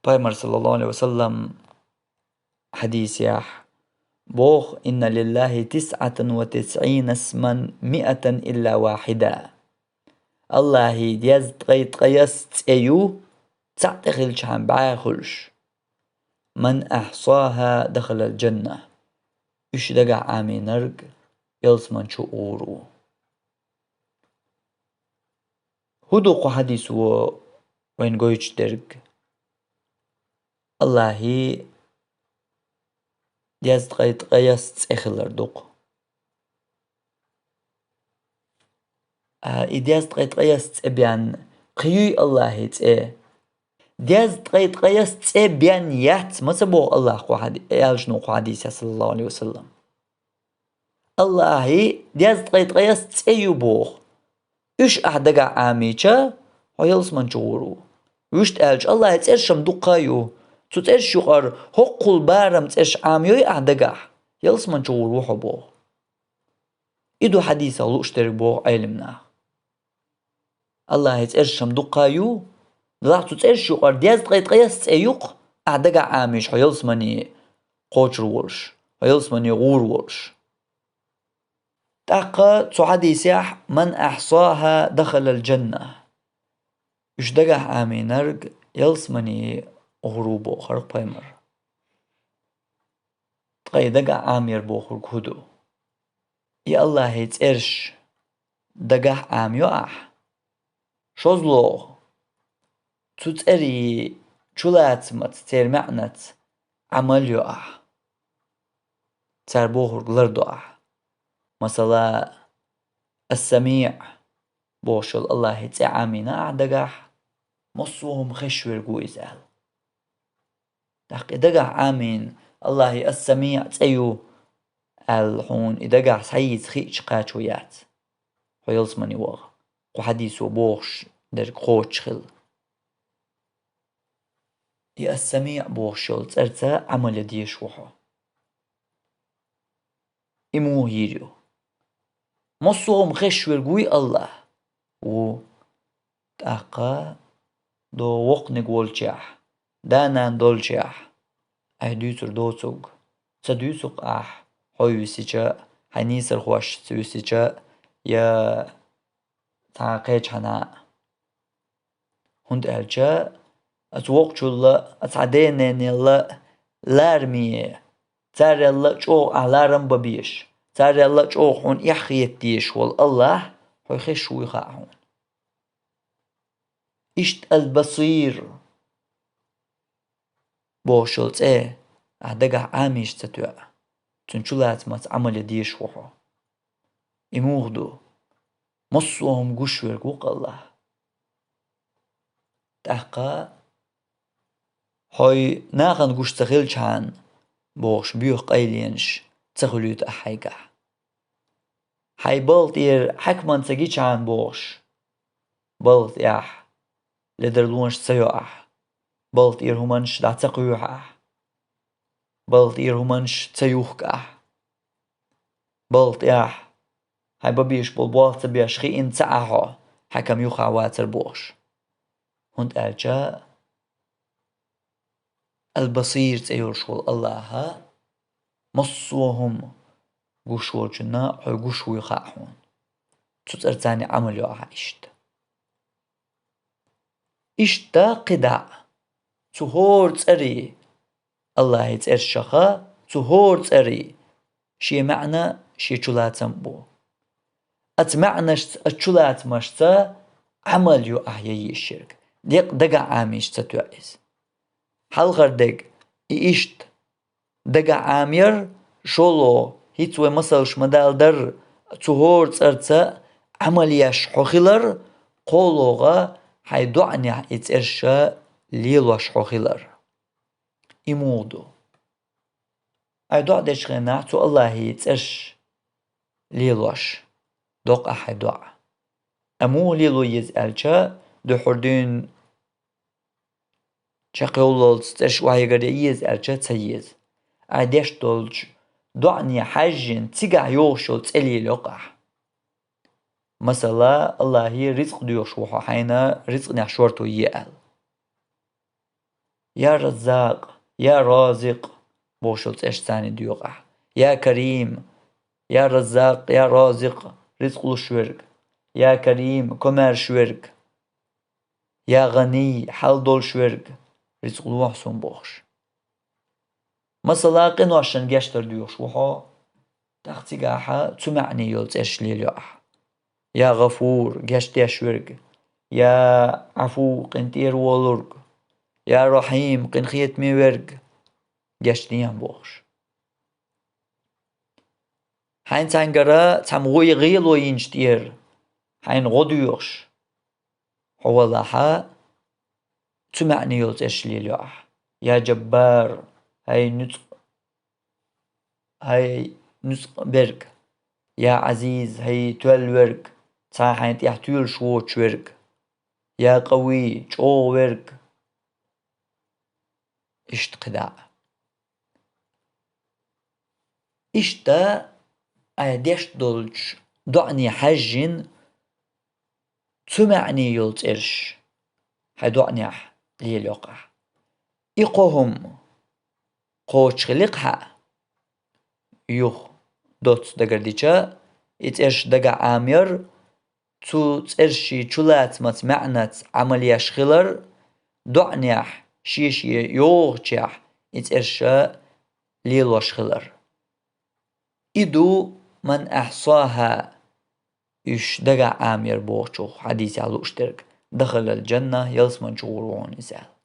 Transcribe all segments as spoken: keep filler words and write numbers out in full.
Пайхамар, саллаллаху алейхи ва саллам, хьадисехь боху: «Инна лиллахи тисъатан ва тисъина исман миатан илла вахида». Аллахьи дезткъе ткъайесна цӀе ю, цхьаъ тӀе хилчхьана бӀе хуьлуш. «Ман ахьсаха дахалал джанна». Уьш дагахь Ӏамийнарг ялсамани чу гӀур ву. ХӀун ду кху хьадисо вайна гойтуш дерг? Аллахьи дезткъе ткъайесна цӀе хилар ду кху. А, и дезткъе ткъайесна цӀе бен кхин юй Аллахьи цӀе? Дезткъе ткъайесна цӀе бен яц, ма ца боху Аллахьа кху хьади-, аьллачу кху хьадисехь, саллаллаху алейхи ва саллам. Аллахьи дезткъе ткъайесна цӀе ю боху. Уьш ахь дагахь Ӏамийча, хьо ялсамани чу гӀур ву. Вуьшта аьлча, Аллахьи цӀераш-м дуккха а ю. Цу цӀераш юкъара хӀоккхул барам цӀераш Ӏамайой ахь дагахь, ялсамани чу гӀур ву хьо боху. И ду хьадисах лууш дерг боху Ӏелам наха. Аллахьи цӀераш-м дуккха а ю, делахь цу цӀераш юкъара дезткъе ткъайесна цӀе ю-кх ахь дагахь Ӏамийча хьо ялсамани кхочур волуш, хьо ялсамани гӀур волуш. ТӀаккха цу хьадисехь: «Ман ахьсаха дахалал джанна». Уьш дагахь Ӏамийнарг ялсамани гӀур ву бохура пайхамар. Ткъа и дагахь Ӏамаяр бохург хӀун ду? И Аллахьи цӀераш дагахь Ӏамайо ахь? ШозлагӀа, цу цӀерийн чулацамаца, церан маьӀнаца Ӏамал йо ахь? Цара бохург лардо ахь? Масала, Ас-Самиъ бохуш йолу Аллахьи цӀе Ӏамийна ахь дагахь, массо а хӀума хезаш верг ву иза аьлла. ТӀаккха и дагахь Ӏамийна, Аллахьи Ас-Самиъ цӀе ю аьлла, хьуна и дагахь схьайийца хиъча кхачо яц хьо ялсамани ваха, кху хьадисо бохуш дерг кхочуш хилла. И Ас-Самиъ бохуш йолу цӀарца Ӏамал ян дезаш ву хьо. И муха йийр ю? Массо а хӀума хезаш верг вуй Аллахь? Ву. ТӀаккха догӀу воккханиг волчехь, да-нана долчехь, ахь дуьйцур доцург ца дуьйцу-кх ахь, хьо висича, хьайн нийсархошца висича, я цхьа кхечхьана а. ХӀунда аьлча оцу воккхачул а, оцу хьан ден-ненал а лараме, царел а чӀогӀа ахь ларам бан безаш, царел а чӀогӀа хьуна эхь хета дезаш волу Аллахь хьо хезаш вуй хаьа хьуна. Иштта Ал-Басир бохуш йолу цӀе ахь дагахь Ӏамийча ца тоьа, цуьнан чулацамаца Ӏамал ян дезаш ву хьо. И муха ду? Массо а хӀума гуш верг ву-кх Аллахь. ТӀаккха хьо нахана гуш ца хилчхьана бохуш боьха къайленаш ца хуьлуьйту ахь хьайгахь. Хьайн балха тӀера хьаькамна ца гичхьана бохуш, балха тӀехь ледарлонаш ца йо ахь, балха тӀера хӀуманаш дӀа ца кхоьхьу ахь, балха тӀера хӀуманаш ца юхку ахь, балха тӀехь хьайн бан безаш болу болх ца беш хиъна ца Ӏа хьо, хьаькам юххехь вацара бохуш. ХӀунда аьлча Ал-Басир цӀе йолуш волу Аллахьа массо а хӀума гуш волчунна хьо гуш вуй хаьа хьуна. Цу цӀарца Ӏамал йо ахь иштта. Иштта кхидӀа а, цу хӀора цӀарийн, Аллахьи цӀершаха, цу хӀора цӀарийн шен маьӀна, шен чулацам а бу. Оцу маьӀнашца, оцу чулацамашца Ӏамал йо ахь ян езаш ерг, декъа дагахь Ӏамийча ца тоьа иза. Хьалхара дерг и иштта дагахь Ӏамаяр, шолгӀа, хӀинца вай масалш ма-далла дара, цу хӀора цӀарца Ӏамал еш хьо хилар, кхоалгӀа, хьайн доӀанехь и цӀерш лелош хьо хилар. И муха ду? Хьайн доӀа дечу хенахь цу Аллахьан цӀерш лелош доккху ахь хьайн доӀа. Амма муха лело еза аьлча, дуьххьара дуьйна чекхйоллалц цӀерш охьаергар ян еза аьлча, ца еза. Ахь деш долчу доӀане хьаьжжина, цигахь йогӀуш йолу цӀе лелайо-кх ахь. Масала, Аллахье рицкъ доьхуш ву хьо, хьайна рицкъанехь шорто е аьлла. Я Раззакъ, я Разикъ бохуш йолу цӀераш царна доьху ахь. Я Карим, я Раззакъ, я Разикъ, рицкъ луш верг. Я Карим, комаьрша верг. Я ГӀаний, хьал долуш верг, рицкъ лохьа суна бохуш. Масала, къиношна гечдар доьхуш ву хьо, тӀаккха цигахь цу маьӀне йолу цӀераш лелайо ахь. Я ГӀафур, гечдеш верг. Я Ӏафу, къинтӀера волург. Я Рахьим, къинхетаме верг, гечдехьа бохуш. Хьайна цхьаьнгара цхьамма гӀо, гӀело йинчу тӀера хьайна гӀо доьхуш хьо валахь, цу маьӀне йолу цӀераш лелайо ахь. Я Джаббар, хӀай нуьцкъ, хӀай нуьцкъ берг. Я Ӏазиз, хӀай тоьлла верг, цхьа хьайна тӀехь тоьлуш воцуш верг. Я Къавий, чӀогӀа верг. Иштта кхидӀа а. Иштта айхьа деш долчу доӀане хьаьжжина, цу маьӀне йолу цӀераш хьайн доӀанехь лелайо ахь. И кхо хӀума кхочуш хили-кх хьан, юха доцца дагардича, и цӀераш дагахь Ӏамаяр, цу цӀершийн чулацамца, маьӀнаца Ӏамал еш хилар, доӀанехь шен-шен йогӀучехь и цӀераш лелош хилар. И ду: «Ман ахьсахьа», уьш дагахь Ӏамаяр бохучух хьадисехь лууш дерг, «дахалал джанна», ялсамани чу гӀур ву хьуна иза аьлла.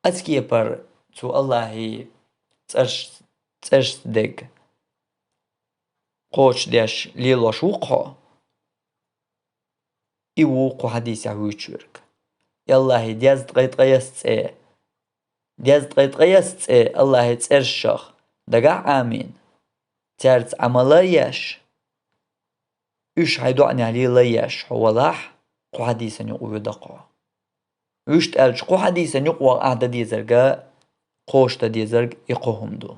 Оцу кепара цу АллахӀан цӀерш-, цӀершца дерг кхочушдеш лелош ву-кх хьо, и ву кху хьадисехь вуьйцуш верг. И АллахӀан дезткъе ткъайесна цӀе, дезткъе ткъайесна цӀе АллахӀан цӀершах дагахь Ӏамийна, цаьрца Ӏамал а еш, уьш хьайн доӀанехь лела а еш хьо валахь, кху хьадисан юкъа воьду-кх хьо. Вуьшта аьлча, кху хьадисан юкъа ваха ахь дан дезарг, кхочушдан дезарг и кхо хӀума ду.